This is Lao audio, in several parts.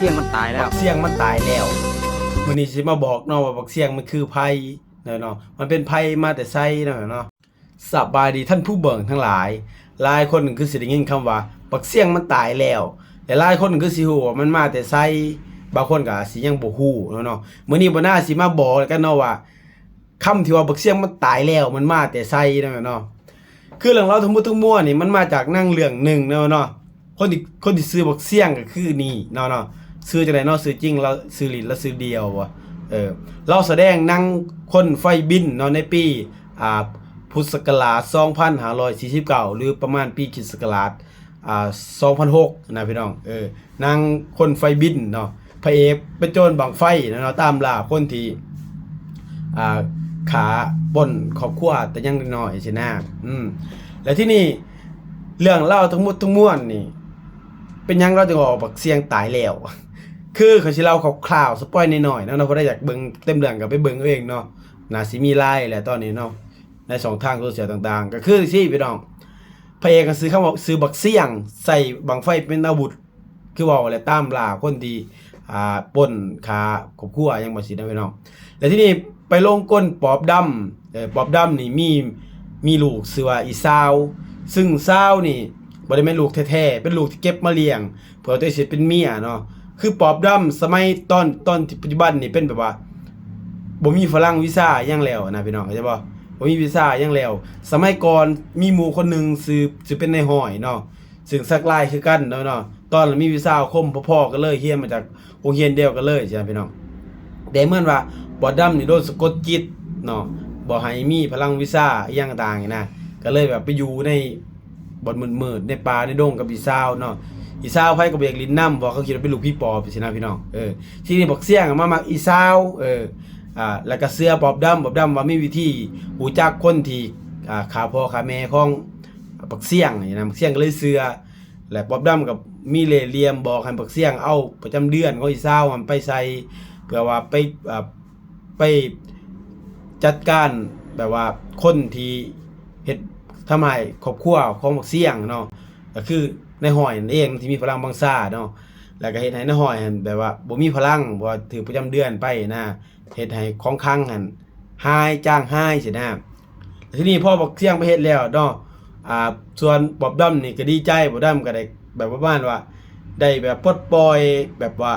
ສຽງມັນຕາຍແລ້ວ ບັກຊຽງມັນຕາຍແລ້ວ. ມື້ນີ້ຊິມາບອກເນາະວ່າບັກຊຽງມັນຄືໃຜເນາະ ມັນເປັນໃຜມາແຕ່ໃສເນາະ. ສະບາຍດີທ່ານຜູ້ເບິ່ງທັງຫຼາຍ, ຫຼາຍຄົນຄືຊິໄດ້ຍິນຄຳວ່າບັກຊຽງມັນຕາຍແລ້ວ ແລະ ຫຼາຍຄົນຄືຊິຮູ້ວ່າມັນມາແຕ່ໃສ, ບາງຄົນກໍອາດຊິຍັງບໍ່ຮູ້ເນາະ. ມື້ນີ້ບ່າວໜ້າຊິມາບອກກັນເນາະວ່າ ຄຳທີ່ວ່າບັກຊຽງມັນຕາຍແລ້ວ ມັນມາແຕ່ໃສເນາະ. ຄືເລື່ອງລາວທັງໝົດທັງມວນນີ້ ມັນມາຈາກໜັງເລື່ອງໜຶ່ງເນາະ. ຄົນທີ່ ຄົນທີ່ຊື່ບັກຊຽງກໍຄືນີ້ເນາະ ເນາະ. ຊື່ຈັ່ງໃດເນາະ? ຊື່ຈິງລາວ ຊື່ຫຼິ້ນລາວຊື່ດຽວບໍ? ເອີ ລາວສະແດງໜັງຄົນໄຟບິນເນາະ ໃນປີ ອ່າ ພຸດສັກກະລາດສອງພັນຫ້າຮ້ອຍສີ່ສິບເກົ້າ ຫຼື ປະມານປີຄຣິສຕະສັກກະລາດ ອ່າ ສອງພັນຫົກນະພີ່ນ້ອງ. ເອີ ໜັງຄົນໄຟບິນເນາະ ພະເອກໄປໂຈນບັ້ງໄຟເນາະ ຕາມລ່າຄົນທີ່ ອ່າ ຂ້າ ປຸ້ນຄອບຄົວແຕ່ຍັງນ້ອຍໆ ຊີ້ນະ. ອືມ ແລະ ທີນີ້ເລື່ອງລາວທັງໝົດທັງມວນນີ້ ເປັນຫຍັງລາວຈຶ່ງວ່າບັກຊຽງຕາຍແລ້ວ? ຄືຂ້ອຍຊິເລົ່າຄ່າວໆ ສະປອຍໜ້ອຍໆເນາະ, ຜູ້ໃດຢາກເບິ່ງເຕັມເລື່ອງກໍໄປເບິ່ງເອົາເອງເນາະ. ໜ້າຊິມີຫຼາຍແຫຼະຕອນນີ້ເນາະ ໃນຊ່ອງທາງໂຊຊຽວຕ່າງໆ. ກໍຄືຊີ້ພີ່ນ້ອງ ພະເອກກໍຊື່ຄຳວ່າ ຊື່ບັກຊຽງ ໃຊ້ບັ້ງໄຟເປັນອາວຸດ ຄືເວົ້າແຫຼະ ຕາມລ່າຄົນທີ່ ອ່າ ປຸ້ນຂ້າຄອບຄົວຫຍັງບໍ່ຊີ້ນະພີ່ນ້ອງ. ແລະ ທີນີ້ໄປຫຼົງກົນປອບດຳ. ເອີ ປອບດຳນີ້ມີ ມີລູກຊື່ວ່າອີສາວ ຊຶ່ງສາວນີ້ບໍ່ໄດ້ແມ່ນລູກແທ້ໆ ເປັນລູກທີ່ເກັບມາລ້ຽງ ເພື່ອຕົວເອງຊິເປັນເມຍເນາະ. ຄືປອບດຳສະໄໝຕອນ ຕອນທີ່ປັດຈຸບັນນີ້ເປັນແບບວ່າ ບໍ່ມີຝຣັ່ງວີຊາຫຍັງແລ້ວນະພີ່ນ້ອງ ເຂົ້າໃຈບໍ່? ບໍ່ມີວີຊາຫຍັງແລ້ວ. ສະໄໝກ່ອນມີໝູ່ຄົນໜຶ່ງຊື່ ຊື່ເປັນນາຍຮ້ອຍເນາະ ຊຶ່ງສັກລາຍຄືກັນເນາະ ເນາະ. ຕອນນັ້ນມີວິຊາອາຄົມພໍໆກັນເລີຍ ຮຽນມາຈາກໂຮງຮຽນດຽວກັນເລີຍຊີ້ນະພີ່ນ້ອງ. ແຕ່ເໝືອນວ່າປອບດຳນີ້ໂດນສະກົດຈິດເນາະ ບໍ່ໃຫ້ມີພະລັງວິຊາອີ່ຫຍັງຕ່າງໆນີ້ນະ ກໍເລີຍແບບໄປຢູ່ໃນບ່ອນມືດໆ ໃນປ່າໃນດົງກັບອີສາວເນາະ. ອີສາວໃຜກໍບໍ່ຢາກຫຼິ້ນນຳ ເພາະວ່າເຂົາຄິດວ່າເປັນລູກຜີປອບຊີ້ນະພີ່ນ້ອງ. ເອີ ທີນີ້ບັກຊຽງມາມັກອີສາວ ເອີ ອ່າ ແລ້ວກໍເຊື່ອປອບດຳ. ປອບດຳວ່າມີວິທີຮູ້ຈັກຄົນທີ່ ອ່າ ຂ້າພໍ່ຂ້າແມ່ຂອງບັກຊຽງນີ້ນະ ບັກຊຽງກໍເລີຍເຊື່ອ. ແລະ ປອບດຳກໍມີເລ່ຫຼ່ຽມບອກໃຫ້ບັກຊຽງເອົາປະຈຳເດືອນຂອງອີສາວຫັ້ນໄປໃສ່ ເພື່ອວ່າໄປ ອ່າ ໄປຈັດການແບບວ່າຄົນທີ່ເຮັດທຳຮ້າຍຄອບຄົວຂອງບັກຊຽງເນາະ ກໍຄືນາຍຮ້ອຍນັ້ນເອງ ທີ່ມີພະລັງບັງຊາເນາະ. ແລ້ວກໍເຮັດໃຫ້ນາຍຮ້ອຍຫັ້ນແບບວ່າບໍ່ມີພະລັງ ເພາະວ່າຖືກປະຈຳເດືອນໄປນະ ເຮັດໃຫ້ຂອງຂັງຫັ້ນຫາຍ ຈາງຫາຍຊີ້ນະ. ທີນີ້ພໍບັກຊຽງໄປເຮັດແລ້ວເນາະ ອ່າ ສ່ວນປອບດຳນີ້ກໍດີໃຈ ປອບດຳກໍໄດ້ແບບປະມານວ່າ ໄດ້ແບບປົດປ່ອຍ ແບບວ່າ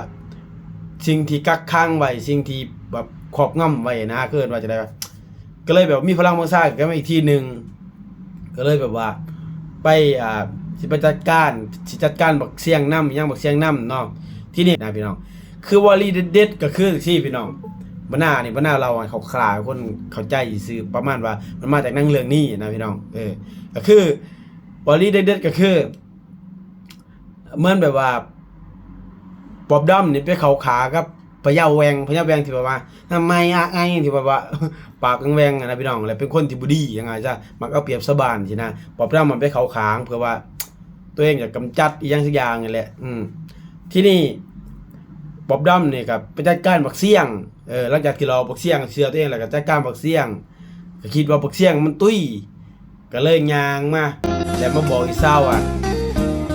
ສິ່ງທີ່ກັກຂັງໄວ້ ສິ່ງທີ່ແບບຄອບງຳໄວ້ນະ ເອີ້ນວ່າຈັ່ງໃດວະ ກໍເລີຍແບບມີພະລັງບັງຊາຂຶ້ນມາອີກທີໜຶ່ງ ກໍເລີຍແບບວ່າໄປ ອ່າ ຊິໄປຈັດການ ຊິຈັດການບັກຊຽງນຳ ຫຍັງບັກຊຽງນຳເນາະ. ທີນີ້ນະພີ່ນ້ອງ ຄືວະລີເດັດໆ ກໍຄືຊີ້ພີ່ນ້ອງ ບັນດານີ້ ບັນດາເລົ່າໃຫ້ຄາວໆ ໃຫ້ຄົນເຂົ້າໃຈຊື່ ປະມານວ່າມັນມາຈາກໜັງເລື່ອງນີ້ນະພີ່ນ້ອງ. ເອີ ກໍຄືວະລີເດັດໆ ກໍຄື ເໝືອນແບບວ່າປອບດຳນີ້ໄປເຂົ້າຂາກັບພະເຍົາແວ່ງ ພະເຍົາແວ່ງທີ່ແບບວ່າ ນຳໄມ້ອາກໄອ ທີ່ແບບວ່າປາກແຫວ່ງໆ ຫັ້ນນະພີ່ນ້ອງ ແລະ ເປັນຄົນທີ່ບໍ່ດີ ວ່າງ່າຍຊະ ມັກເອົາປຽບຊາວບ້ານຊີ້ນະ. ປອບດຳມັນໄປເຂົ້າຂ້າງເພື່ອວ່າຕົວເອງຈະກຳຈັດອີ່ຫຍັງສັກຢ່າງນີ້ແຫຼະ. ອືມ ທີນີ້ປອບດຳນີ້ກໍໄປຈັດການບັກຊຽງ ເອີ ຫຼັງຈາກທີ່ຫຼອກບັກຊຽງເຊື່ອຕົວເອງແລ້ວ ກໍຈັດການບັກຊຽງ ກໍຄິດວ່າບັກຊຽງມັນຕຸ້ຍ ກໍເລີຍຍ່າງມາ ແລ້ວມາບອກອີສາວວ່າ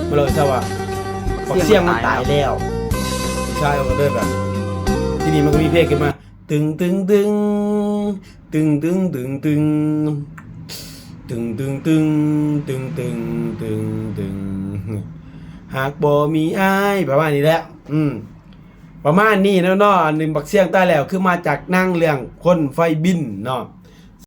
ມາບອກອີສາວວ່າ ບັກຊຽງມັນຕາຍແລ້ວ. ອີສາວກໍເລີຍແບບ ທີນີ້ມັນກໍມີເພງຂຶ້ນມາ ຕຶງຕຶງຕຶງ ຕຶງຕຶງຕຶງຕຶງ ຕຶງຕຶງຕຶງ ຕຶງຕຶງຕຶງຕຶງ ຫາກບໍ່ມີອ້າຍ ປະມານນີ້ແຫຼະ. ອືມ ປະມານນີ້ເນາະ ເນາະ. ອັນນີ້ບັກຊຽງຕາຍແລ້ວ ຄືມາຈາກໜັງເລື່ອງຄົນໄຟບິນເນາະ.